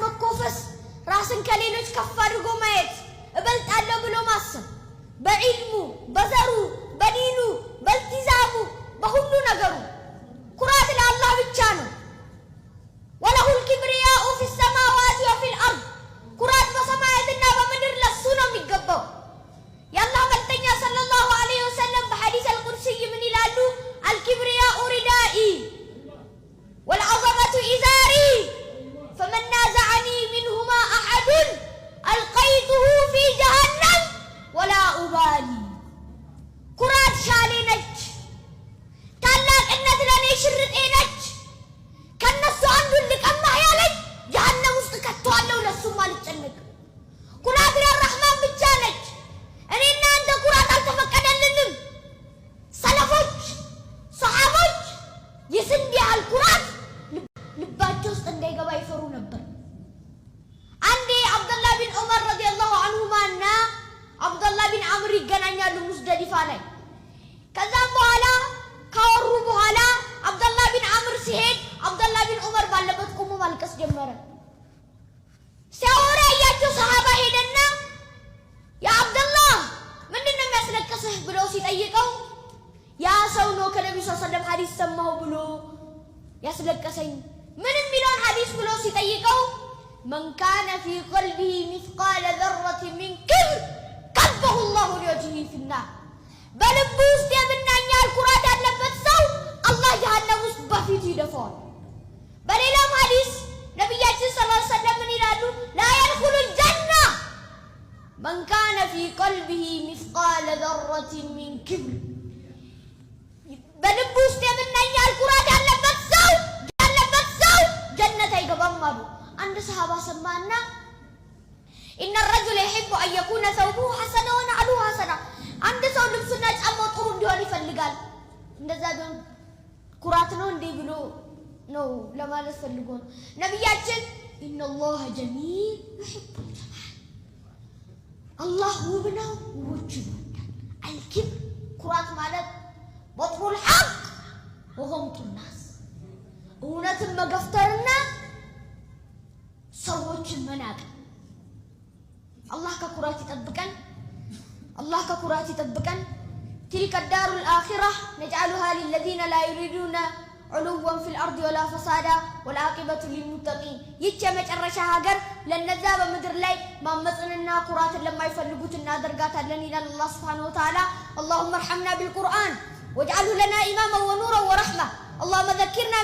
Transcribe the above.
መኮፈስ፣ ራስን ከሌሎች ከፍ አድርጎ ማየት፣ እበልጣለሁ ብሎ ማሰብ በዒልሙ፣ በዘሩ፣ በዲኑ፣ በልቲዛሙ፣ በሁሉ ነገሩ ኩራት ለአላህ ብቻ ነው። وله الكبرياء في السماوات وفي الأرض፣ ኩራት በሰማያትና በምድር ለሱ ነው የሚገባው። የአላህ መልእክተኛ ሰለላሁ ዐለይሂ ወሰለም በሐዲስ አልቁድሲይ ምን ይላሉ? الكبرياء ردائي والعظمة إزاري فمن نازعني منهما أحد ألقيته في جهنم ولا أبالي። ኩራት ሻሌ ነች፣ ታላቅነት ለእኔ ሽርጤ ነች። ከነሱ አንዱን ልቀማህ ያለኝ ጀሀነም ውስጥ ከተዋለሁ፣ ለሱም አልጨነቅም። ኩራት ለረሕማን ብቻ ነች። እኔና አንተ ኩራት አልተፈቀደልንም። ሰለፎች፣ ሰሓቦች የስንዴ ያህል ኩራት ልባቸው ውስጥ እንዳይገባ ይፈሩ ነበር። አንዴ አብደላህ ቢን ዑመር ረዲየላሁ አንሁማ እና አብደላህ ቢን አምር ይገናኛሉ ሙዝደሊፋ ላይ። ከዛም በኋላ ካወሩ በኋላ አብደላህ ቢን አምር ሲሄድ አብደላህ ቢን ዑመር ባለበት ቆሞ ማልቀስ ጀመረ። ሲያወራ ያያቸው ሰሃባ ሄደና ያ አብደላህ፣ ምንድን ነው የሚያስለቅስህ ብሎ ሲጠይቀው ያ ሰው ነው ከነቢዩ ስ ሰለም ሐዲስ ሰማሁ ብሎ ያስለቀሰኝ። ምን የሚለውን ሐዲስ ብሎ ሲጠይቀው من كان في قلبه مثقال ذرة من كبر كبه الله لوجهه في النار። በልቡ ውስጥ የብናኝ ያህል ኩራት ያለበት ሰው አላህ ጀሃነም ውስጥ በፊቱ ይደፋዋል። በሌላም ሐዲስ ነቢያችን ሰለላሁ ዐለይሂ ወሰለም ምን ይላሉ? لا يدخل الجنة من كان في قلبه مثقال ذرة من كبر። በልቡ ውስጥ የብናኝ ያህል ኩራት ያለበት ሰው ጀነት አይገባም አሉ። አንድ ሰሃባ ሰማና إن الرجل يحب أن يكون ثوبه حسنا ونعله حسنة፣ አንድ ሰው ልብሱና ጫማው ጥሩ እንዲሆን ይፈልጋል። እንደዛ ቢሆን ኩራት ነው እንዴ ብሎ ነው ለማለት ፈልጎ ነው። ነቢያችን إن الله جميل يحب الجمال፣ አላህ ውብ ነው፣ ውቦችን ይወዳል። الكبر ኩራት ማለት بطر الحق وغمط الناس፣ እውነትን መገፍተርና ሰዎችን መናቅ። አላህ ከኩራት ይጠብቀን። አላህ ከኩራት ይጠብቀን። تلك الدار الآخرة نجعلها للذين لا يريدون علوا في الأرض ولا فسادا والعاقبة للمتقين። ይህች የመጨረሻ ሀገር ለነዛ በምድር ላይ ማመፅንና ኩራትን ለማይፈልጉት እናደርጋታለን ይላል አላህ ስብሓነሁ ወተዓላ። اللهم ارحمنا بالقرآن واجعله لنا إماما ونورا ورحمة። اللهم ذكرنا